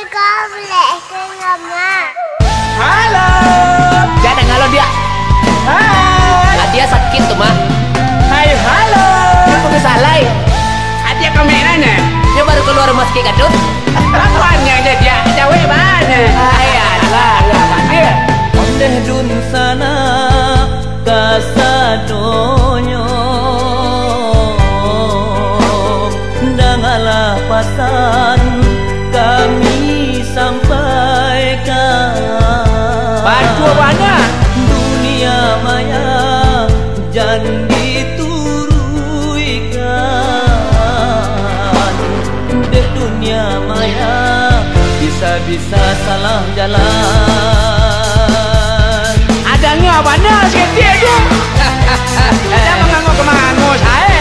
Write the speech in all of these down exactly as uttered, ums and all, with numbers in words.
Kau boleh ke mama? Halo. Jangan ngalo dia. Hai. Adia sakik tu, Mah. Hai, halo. Dia putus alai. Adia kami nanya. Dia baru keluar rumah sakit gadun. Apanya dia, dia cewek mana? Hai, alah, alah, alah. Ondeh dunsanak kasadonyo, dangalah pasan kami sampaikan. Batua bana. Dunia maya jan dituruikan. Dek dunia maya, bisa-bisa salah jalan. Adanya bana saketek tu. Jan mangangok-mangangok sae.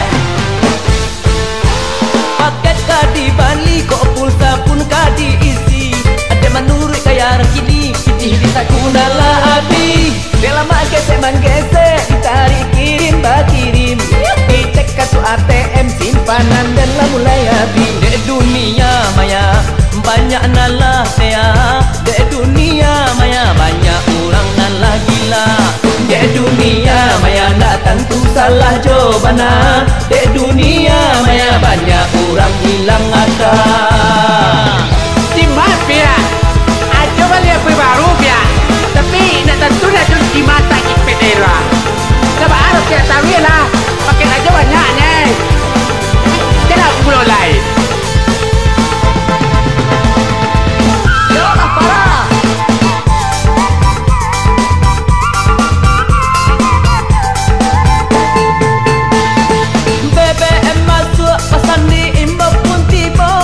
Paket ka dibali, kok pulsa pun ka diisi. Ado manuruik gaya kini, pitih di saku nan lah abih. Dek lamak gesek manggesek, ditarik kirim bakirim. Dicek kartu A T M, simpanan den lah mulai abih. Dek dunia maya, banyak nan lah tea. Dek dunia maya, banyak urang nan lah gila. Dek dunia maya, ndak tantu salah jo bana. Dek dunia maya, banyak urang ilang aka. Simak, piak. Ajo bali H P baru, piak. Tapi, indak tantu dah tu di mata ipek daerah. Dah baarok, piak, taruih lah. Pakai ajo banyak, nyai. Jangan pulo lai. Yo, lah, parah. B B M masuak, pasan diimbau pun tibo,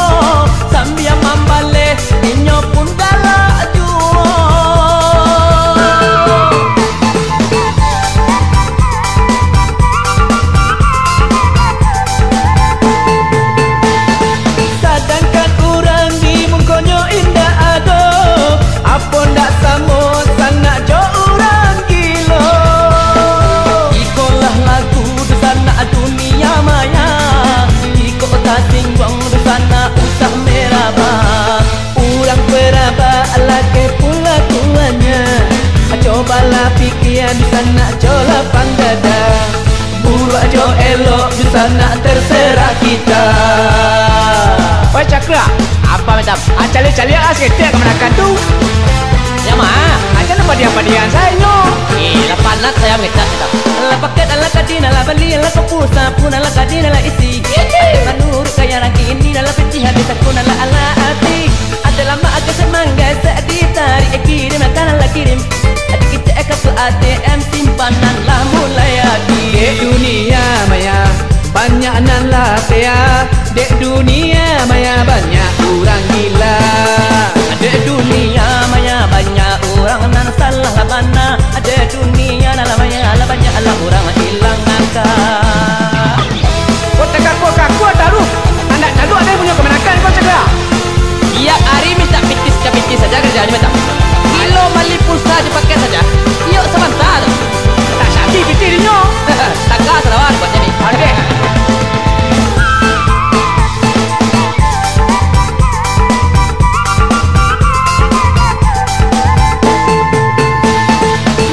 sambia mambaleh, inyo pun galak juo. Sadangkan urang di mungkonyo indak ado, apo ndak samo sanak jo urang gilo. Ikolah lagu dunsanak dunia maya, iko tasingguang dunsanak usah meraba. Urang peraba lakeh pulo tuannya. Cobalah pikia dunsanak jo lapang dada. Buruak jo elok dunsanak terserah kita. Oi, Cakra, apa macam? Ah, caliak-caliak ah, saketek kamanakan tu. Yang ma? Aja lah padiang-padiang sainyo. Eh, lah panat saya mengecek kita. Lah paket, lah kadin, lah bali, lah kopulsa pun, lah kadin, lah isi. Ada manuruik gaya kini, lah pitih habis aku, lah ala ati. Ada lamak gesek manggesek, ditarik kirim, makanan lah kirim. Ada kicek ka tu A T M, simpanan lah mulai ati. Dek dunia maya, banyak nan lah tea. Dek dunia maya, banyak urang gila. Dek dunia maya, banyak urang nan salah lah bana. Dek dunia nan lah maya, lah banyak lah urang ilang aka. Kok takakua-kakua taruih, andak caduak deh punyo kamanakan ko, Cakra. Tiap ari mintak pitis ka pitis saja karajonyo mintak. Kilo mali pulsa jo paket saja. Iyo sabanta tu. Tak sabi pitis dinyo. Taga sarawa buatnyo ni. Adeh.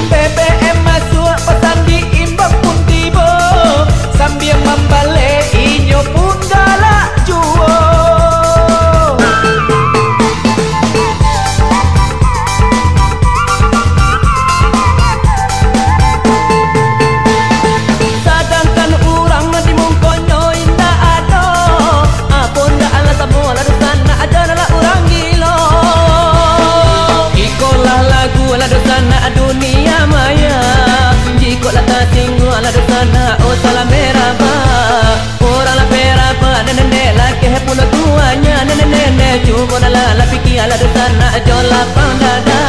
B B M masuak, pasan diimbau pun tibo, sambia mambaleh inyo pun galak juo. Sadangkan urang di mungkonyo indak ado, apo ndak alah samo lah dunsanak, ajo lah urang gilo. Ikolah lagu lah dunsanak dunia maya. Jikok lah tasingguang lah dunsanak, oh salah meraba. Urang lah peraba, nenek-nenek lakeh pulo tuanyo, nenek-nenek cubo lah, lah pikia lah dunsanak jo lapang dada.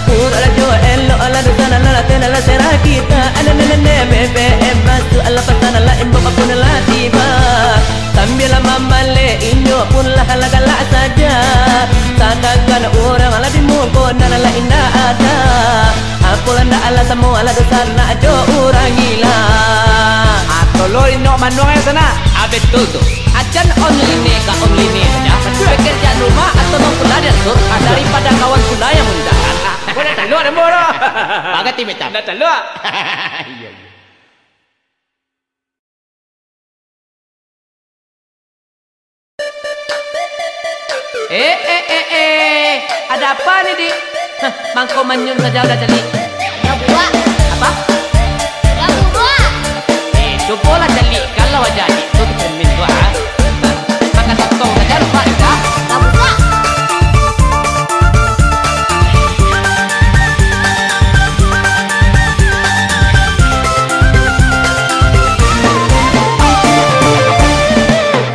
Buruak lah jo elok lah dunsanak, lah latih lah serah kita. Nenek-nenek B B M masuak, lah pasan lah imbau pun lah tibo. Sambia lah mambaleh, inyo pun lah galak saja. Sadangkan urang lah di muko nan lah indak ada. Apo lah ndak alah samo lah dunsanak jo urang gila. Ah, tolong inok manuang yo sanak. Ah, betul tu. Acan online ka online saja. Betul. Pekerjaan rumah atau maupun ladang. Ati betam. Ndak taluak. Iya, iya. Eh, eh, eh, eh. Ada apa ni, Dik? Hah, mangko manyun saja udah caliak. Udah buak. Apa? Udah buak. Eh, cubolah caliak kalau aja, Dik. Tu cermin tu, ah. Hah, makan sotong saja lupa, Dik, ah. Udah buak.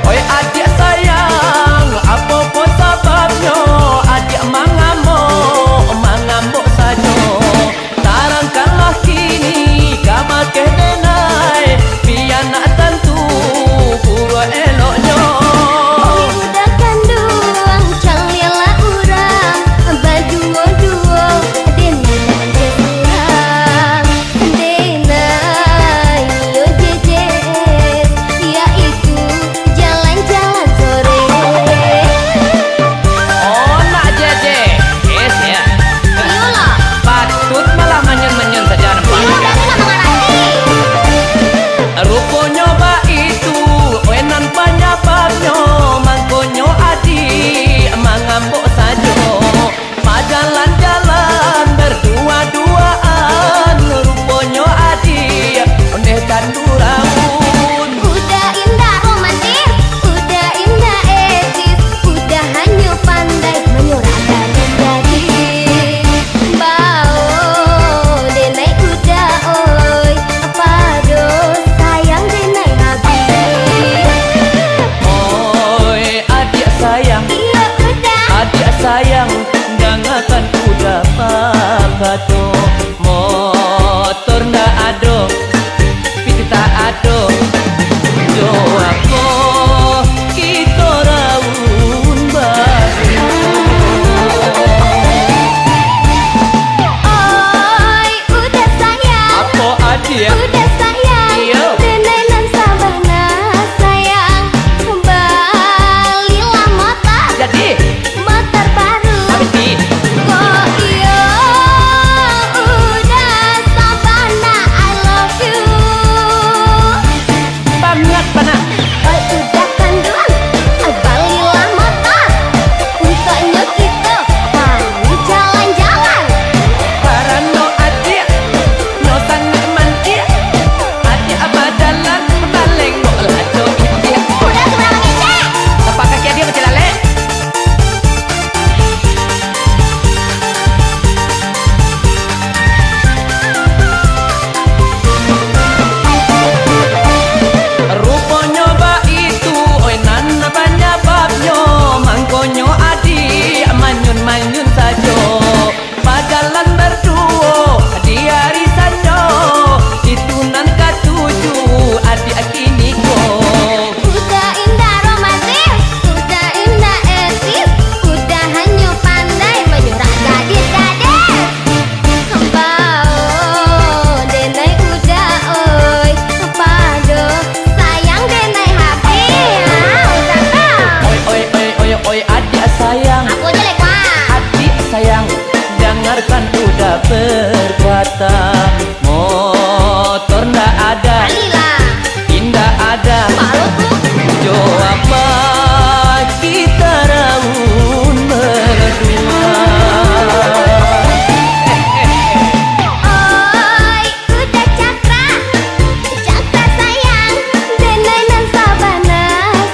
Oi adiak sayang, apo ko sababnyo adiak mangamok, mangamok sajo? Tarangkanlah kini kabake denai, bia nak tantu buruak eloknyo. Oi uda kanduang, caliaklah urang baduo-duo, denai nan surang. Denai iyo J J S, yaitu jalan-jalan sore. Oh, nak J J S, ya? Iyolah. Patut malah manyun-manyun saja nampak. Iyo, dah tu lah mangarati. Ruponyo baitu, oi nan panyababnyo, mangkonyo adiak mangambok sajo. Bajalan-jalan berdua-duaan, ruponyo adiak ondeh tantu raun. Uda indak romantis, uda indak etis, uda hanyo pandai manyorak gadih-gadih. Bao denai uda oi, pado sayang denai habih. Oi adiak sayang, iyo uda. Adiak sayang, dangakan uda bakato. Motor ndak ado, piti tak ado, jo apo kito raun baduo? Oi uda sayang. Apo adiak? Uda sayang. Iyo. Denai nan sabana sayang, balilah motor. Jadi? Motor baru. Abih ti? Kok iyo uda sabana I love you. Banget bana. Oi uda kanduang, balilah motor. Untuaknyo kito pai jalan-jalan. Karano adiak nyo sangaik mandiak, adiak bajalan balenggok laco idiak. Uda sudah mangecek. Tapak kaki adiak bajalan lek. Ruponyo baitu, oi nan panyababnyo, mangkonyo adiak manyun-manyun sajo. Bajalan baduo di arisanyo, itu nan katuju adiak kiniko. Uda indak romantis, uda indak etis, uda hanyo pandai manyorak gadih-gadih. Bao denai uda oi, pado sayang denai habih. Ah, uda kah? Oi, oi, oi, oi, oi, adiak sayang. Apo je lek, Pak? Adiak sayang, dangarkan uda berkata. Motor ndak ada, balilah. Indak ada, baru tu. Jo apo kita raun berdua? Oi, uda cakra, cakra sayang, denai nan sabana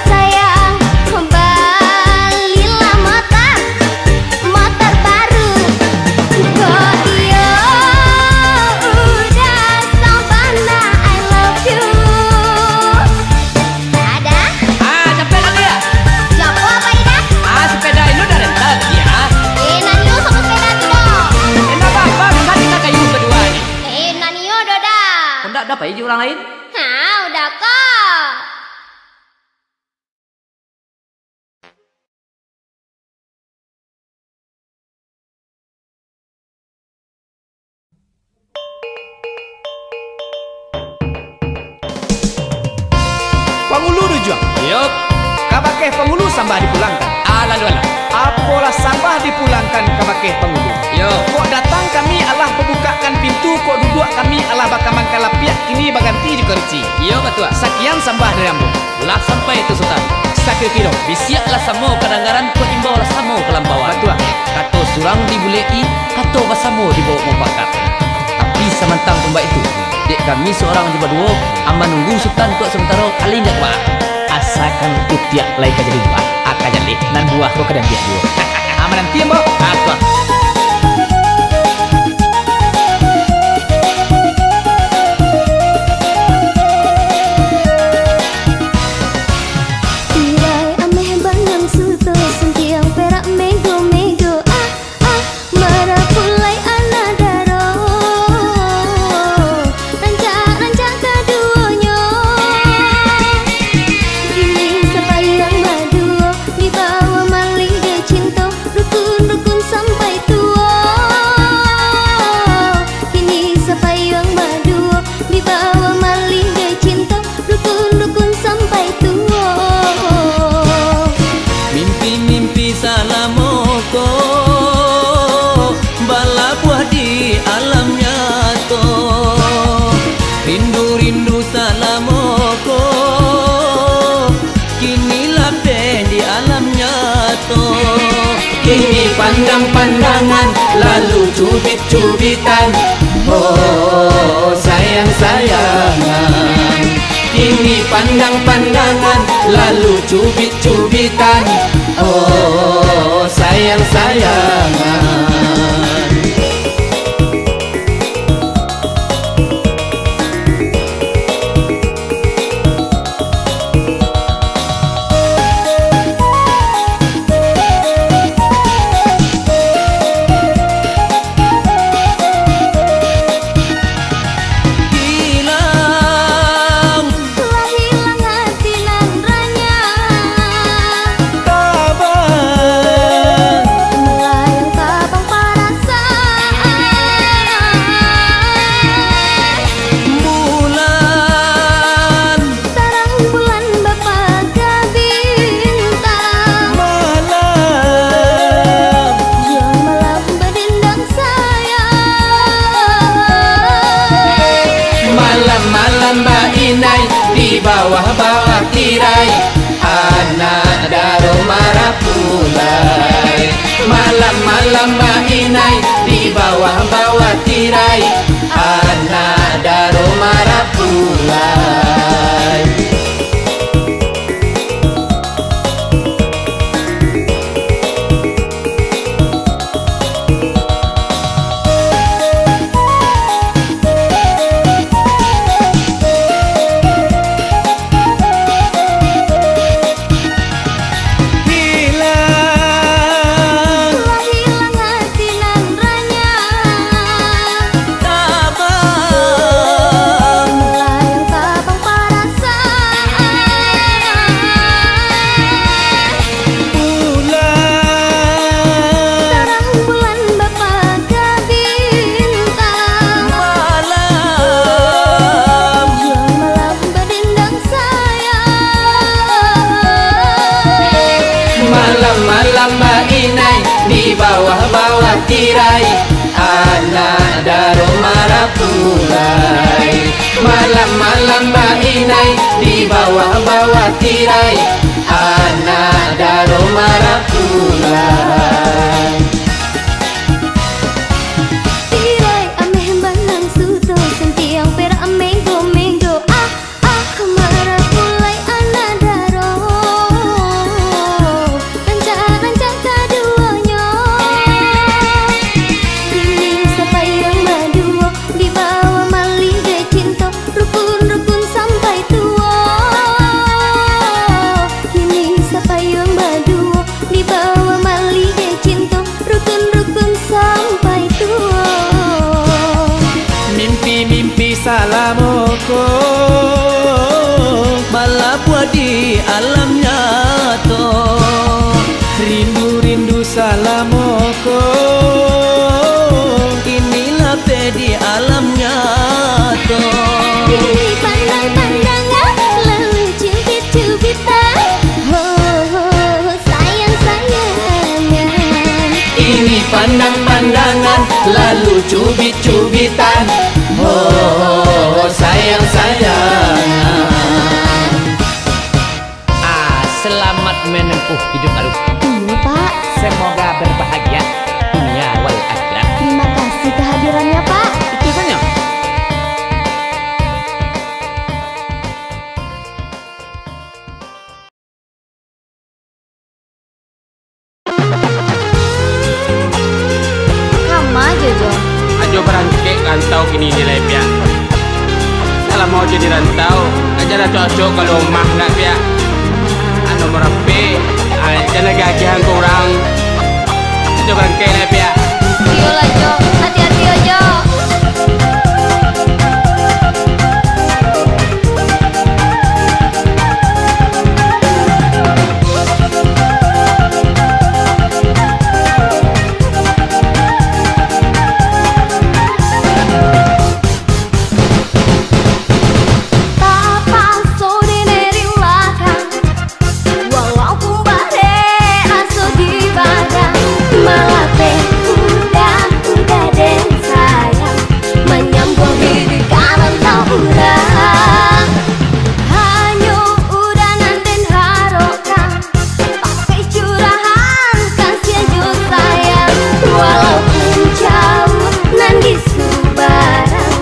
sayang, balilah motor. Motor baru. Kok iyo uda sabana I love you. Ada? Ah, capek lagi ya? Jago apa ini dah? Ah, sepeda ini udah rental, iya. Eh, nan iyo samo sepeda tu doh. Eh, ndak apa-apa, bisa kita kayu berdua ni. Eh, nan iyo doh dah. Kok ndak ada pai jo urang lain? Ha, uda ko. Pangulu Rujuang. Yup. Kabakeh pangulu sambah dipulangkan. Ah, lalu, lalu. Apolah sambah dipulangkan kabake pangulu. Iyo. Kok datang kami alah babukakkan pintu, kok duduak kami alah bakamangkan lapiak, kini baganti jo karuci. Iyo, batua. Sakian sambah dari ambo. Lah sampai tu, Sutan. Sakiro-kiro. Bisiak lah samo kadangaran, kok imbau lah samo kalampauan. Batua. Kato surang dibulek-i, kato basamo dibaok mupakaik. Tapi samantang pun baitu, dek kami surang jo baduo, aman nunggu Sutan tuak samantaro, alin jak kuwaang. Asakan kutiak lai ka jadi buah, aka jaleh, nan buah ko ka diambiak juo. Aman nanti, Mbok. Apo? Tirai ameh banang suto, santiang perak mego-mego, ah, ah, marapulai anak daro, rancak-rancak kaduonyo. Kini sapayuang baduo, dibawa malih gai cinto, rukun-rukun sampai tuo. Kini sapayuang baduo, dibawa malih gai cinto, rukun-rukun sampai tuo. Mimpi-mimpi salamo ko, balabuah di alam nyato. Rindu-rindu salamo ko, kini lapeh di alam nyato. Kini pandang-pandangan, lalu cubit-cubitan, oh, sayang-sayangan. Kini pandang-pandangan, lalu cubit-cubitan, oh, sayang-sayangan. Hilang. Lah hilang hati nan ranyah. Tabang. Melayang tabang parasaan. Bulan. Tarang bulan bapakah bintang. Malam. Yang malam badendang sayang. Malam-malam bainai di bawah-bawah tirai, anak daro marapulai. Malam-malam bainai di bawah-bawah tirai, anak daro marapulai. Hilang. Lah hilang hati nan ranyah. Tabang. Melayang tabang parasaan. Bulan. Tarang bulan bapakah bintang. Malam. Yang malam badendang sayang. Malam-malam bainai di bawah-bawah tirai, anak daro marapulai. Malam-malam bainai di bawah-bawah tirai, anak daro marapulai. Tirai ameh banang suto, santiang perak menggo-menggo, ah, ah, marapulai anak daro. Rancak-rancak kaduonyo. Kini sapayuang baduo, dibawa malih gai cinto, rukun-rukun sampai tuo. Kini sapayuang baduo, dibawa malih gai cinto, rukun-rukun sampai tuo. Mimpi-mimpi salamo ko, balabuah di alam nyato. Rindu-rindu salamo ko, kini lapeh di alam nyato. Kini pandang-pandangan, lalu cubit-cubitan. Ho, ho, ho, sayang-sayangan. Pandang-pandangan, lalu cubit-cubitan. Oh, sayang-sayangan. Ah, selamat menempuh hidup baru. Ini, Pak. Semoga berbahagia dunia wal akhirat. Terima kasih kehadirannya, Pak. Itu saja. Kama, Jojo? Ajo barangkek rantau kini ni lai, Piak. Salamo ajo di rantau, ajo lah cocok ka rumah nak, Piak. Anu marampek, ajo lah gagihan kurang. Ajo barangkek lai, Piak. Iyolah, Jo. Hati-hati, Jo. Tapaso dek neri lakang, walaupun barek raso di badan, malapeh udah, udah den sayang, manyambuang diri ka rantau urang. Hanyo udah nan den harokkan, pakai curahan kasiah jo sayang, walaupun jauah nan di subarang,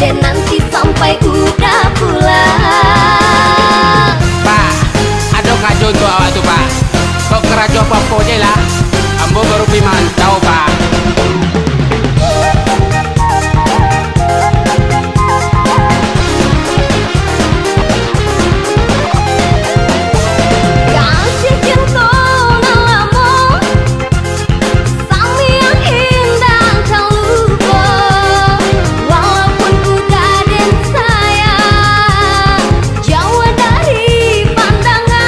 den nanti sampai udah pulang. Pak, ado karajo untuak awak tu, Pak. Kok karajo apo-apo je lah, ambo baru pai marantau, Pak. Kasih cinta nan lamo, sambiang indak talupo, walaupun udah den sayang, jauah dari pandangan.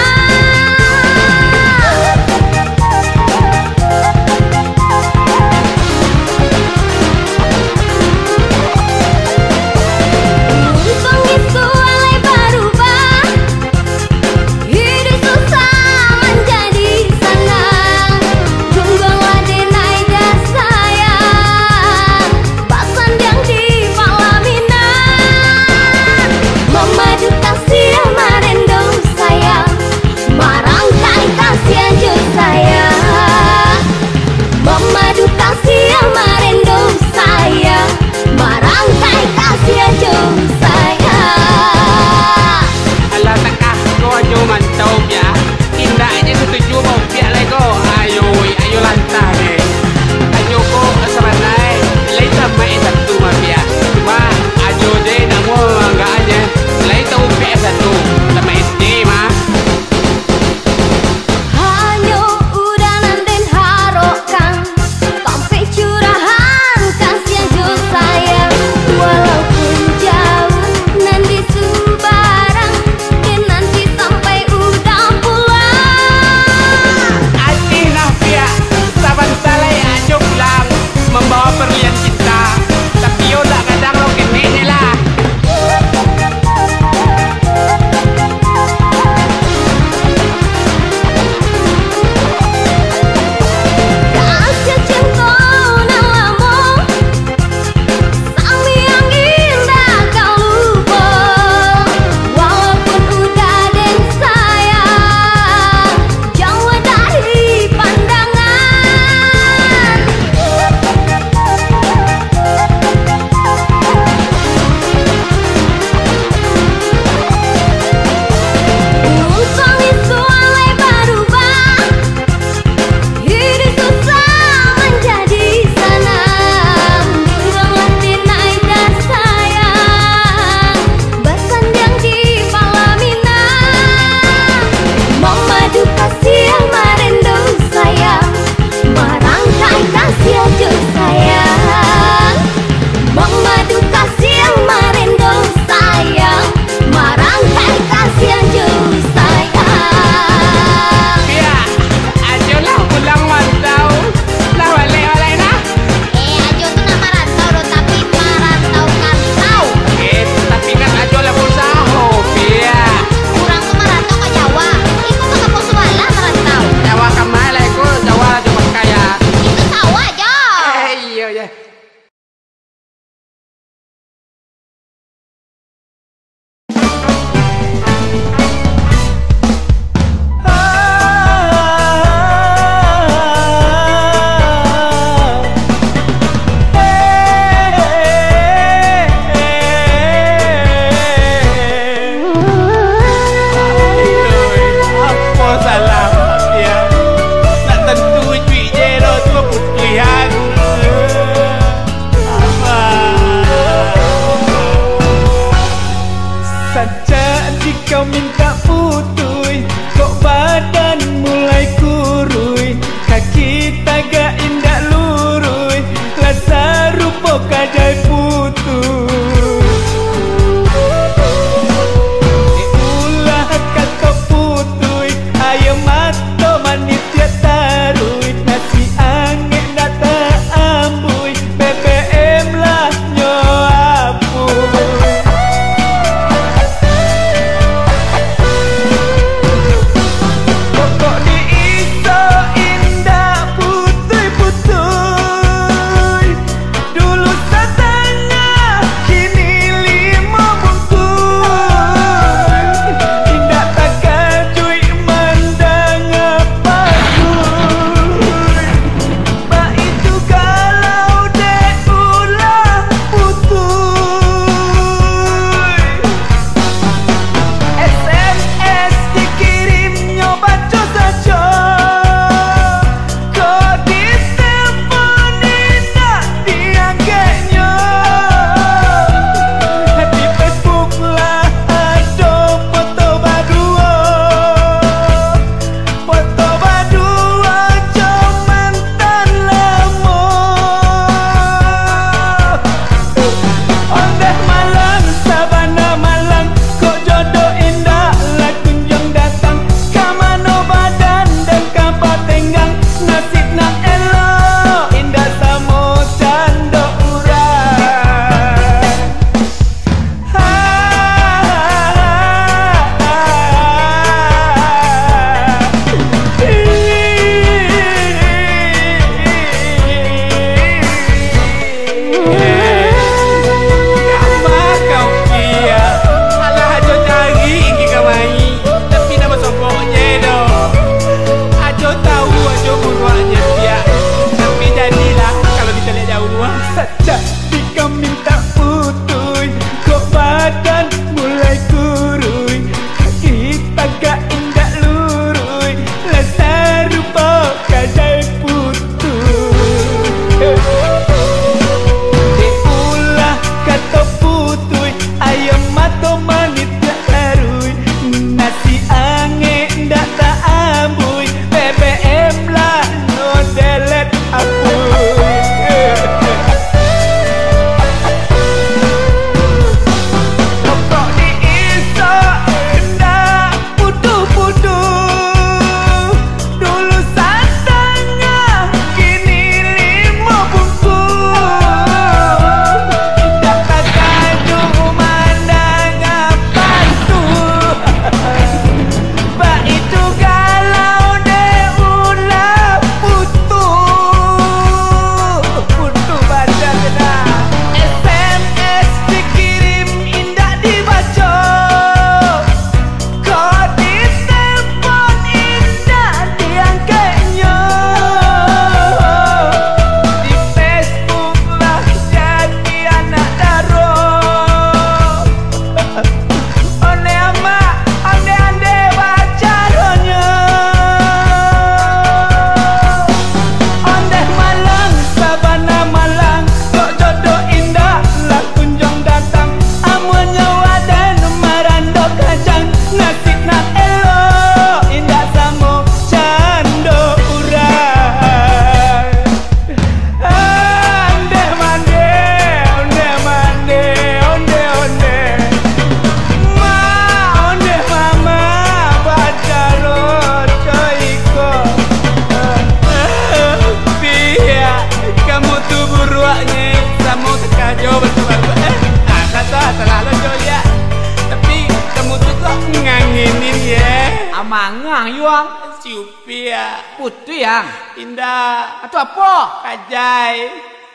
Juang. Si Upiak. Putuih, Ang. Indak. Atau apo? Kajai.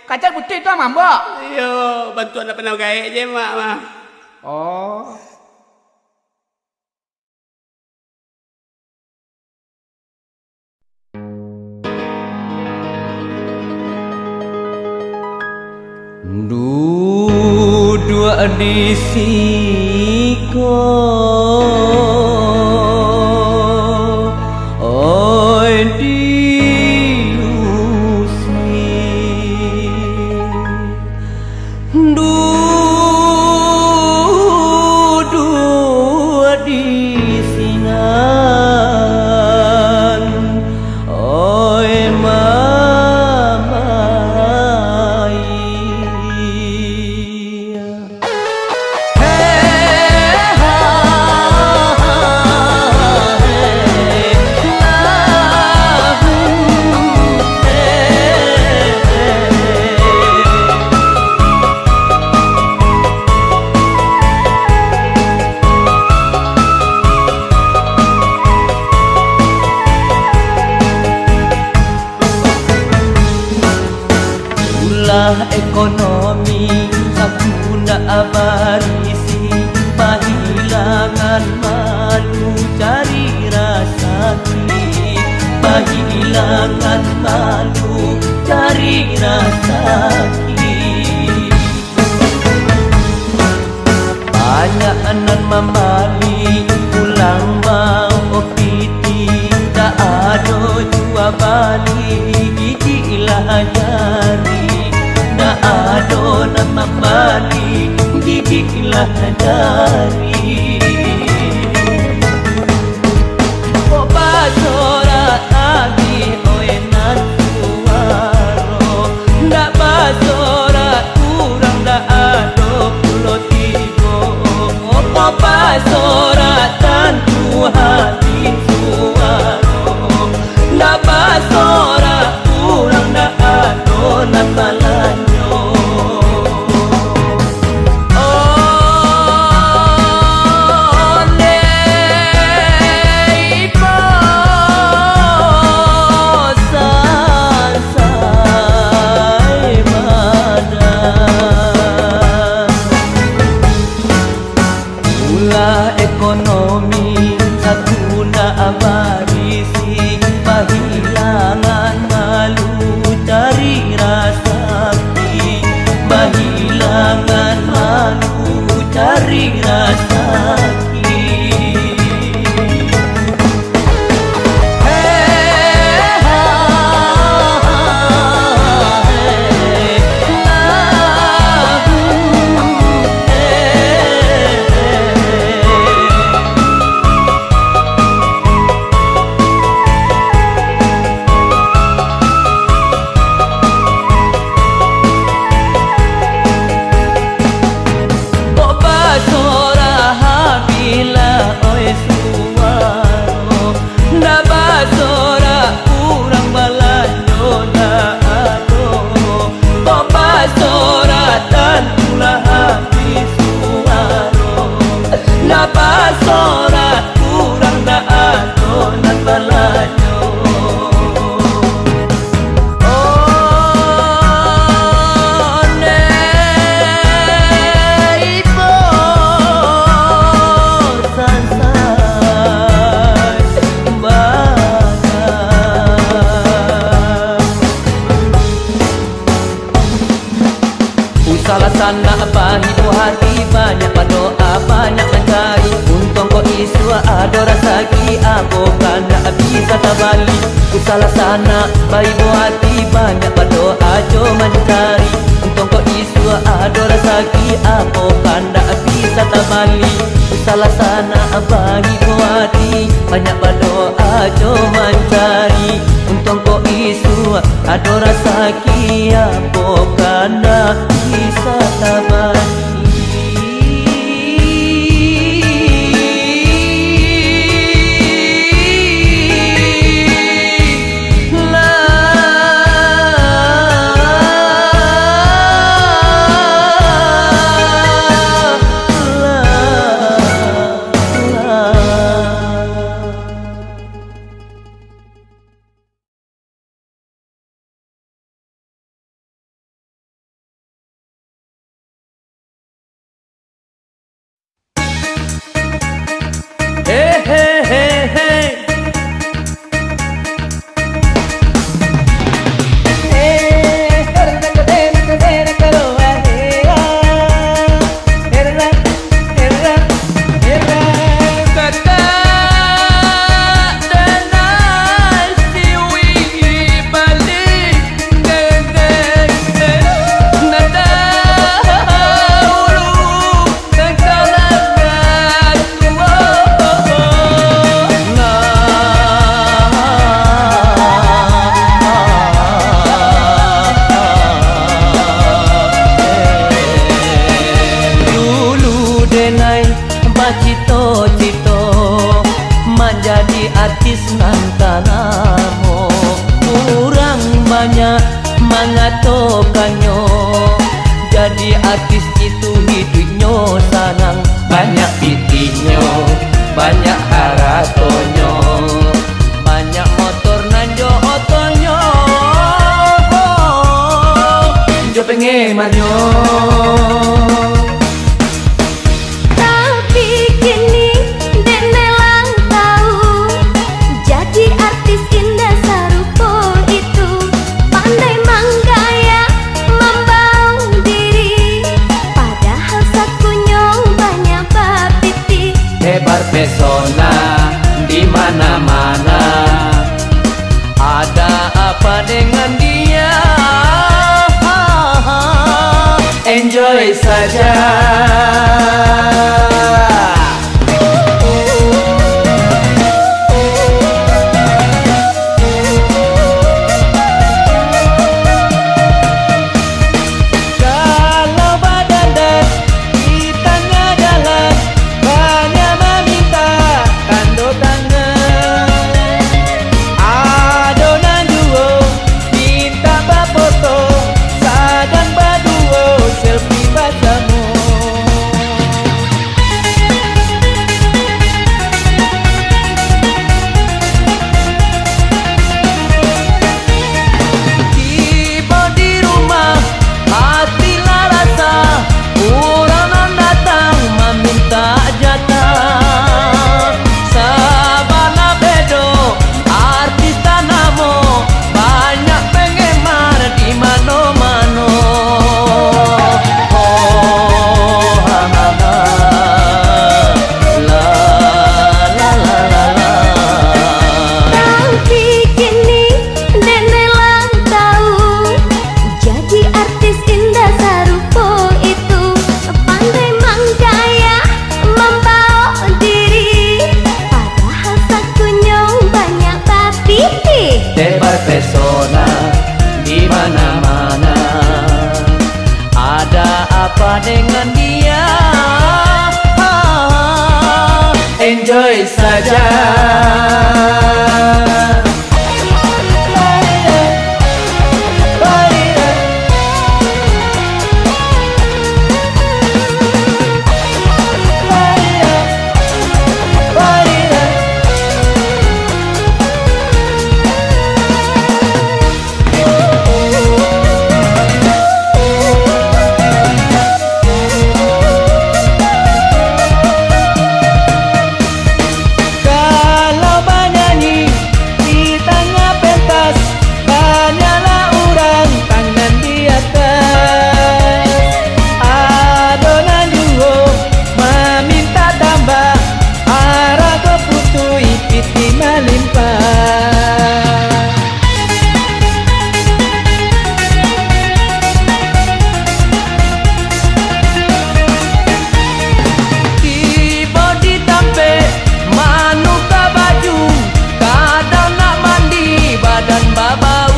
Kajai putuih tu, Ang, mambok? Iyo, bantuan nak panau gaek je, Mak, mah. Oh. Duduak di siko, oi di usi. Duduak di sinan, oi mamai. Ulah ekonomi, sagundak barisi, pahilangan malu cari rasaki, pahilangan malu cari rasaki. Banyak nan mambali, pulang bawa piti, tak ado jua bali, gigilah jari. Tak ado nan mambali, gigilah jari. Kok basorak abih, oi nan suaro, ndak basorak urang, ndak ado pulo tigo. Kok basorak tantu habih suaro, ndak basorak urang, ndak ado nan salanyo. Ondeh ibo sansai madan. Ulah ekonomi, sagundak barisi, pahilangan malu cari rasaki, pahilangan malu cari rasaki. Kok basorak habihlah, oi, suaro, ndak basorak urang balanjo ndak ado. Kok basorak tantulah habih suaro, ndak basorak urang ndak ado nan balanjo. Usahlah sanak bahibuah hati, banyak badoa, banyak mancari. Untuang kok isuak ado rasaki, apo kandak bisa tabali. Usahlah sanak bahibuah hati, banyak badoa jo mancari. Untuang kok isuak ado rasaki, apo kandak bisa tabali. Usahlah sanak bahibuah hati, banyak badoa jo mancari. Untuang kok isuak ado rasaki, apo kandak bisa tabali. Tanamo, urang banyak mangatokannyo, jadi artis itu hiduiknyo sanang. Banyak pitihnyo, banyak haratonyo, banyak motor nan jo otonyo. Jo penggemarnyo. Tapi kini dek ne lah tahu, jadi artis indak sarupo itu. Pandai manggaya, mambaok diri, padahal sakunyo banyak bapitih. Tebar pesona di mana-mana. Ada apa dengan dia? Enjoy saja. Kalau badandan di tangah jalan, banyak maminta tando tangan. Ado nan juo minta bafoto, sadang baduo selfie basamo. Tibo di rumah, ati lah rasa, urang nan datang maminta jatah. Sabana bedo, artis tanamo, banyak penggemar di mano-mano. Oh, ha, ha, ha. La, la, la, la, la. Tapi kini dek ne lah tahu, jadi artis indak sarupo itu. Pandai manggaya, mambaok diri, padahal sakunyo banyak bapitih. Tebar pesona di mana-mana. Ada apa dengan dia? Enjoy saja. Kalau banyanyi di tangah pentas, banyaklah urang tangan di ateh. Ado nan juo maminta tambah, harago putuih pitih malimpah. Tibo di tampek manuka baju, kadang nak mandi badan babau.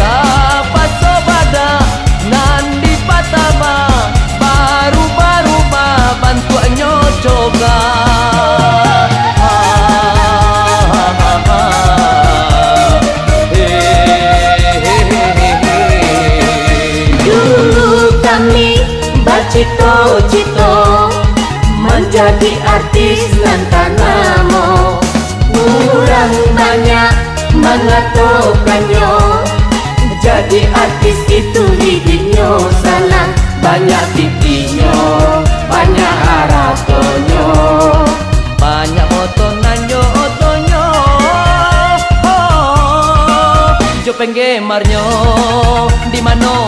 Tapaso badak nan di patama, barubah-rubah bantuaknyo coga. Dulu kami bacito-cito manjadi artis nan tanamo. Urang banyak mangatokannyo, jadi artis itu hiduiknyo sanang. Banyak pitihnyo, banyak haratonyo, banyak motor nan jo otonyo. Oh, jo penggemarnyo di mano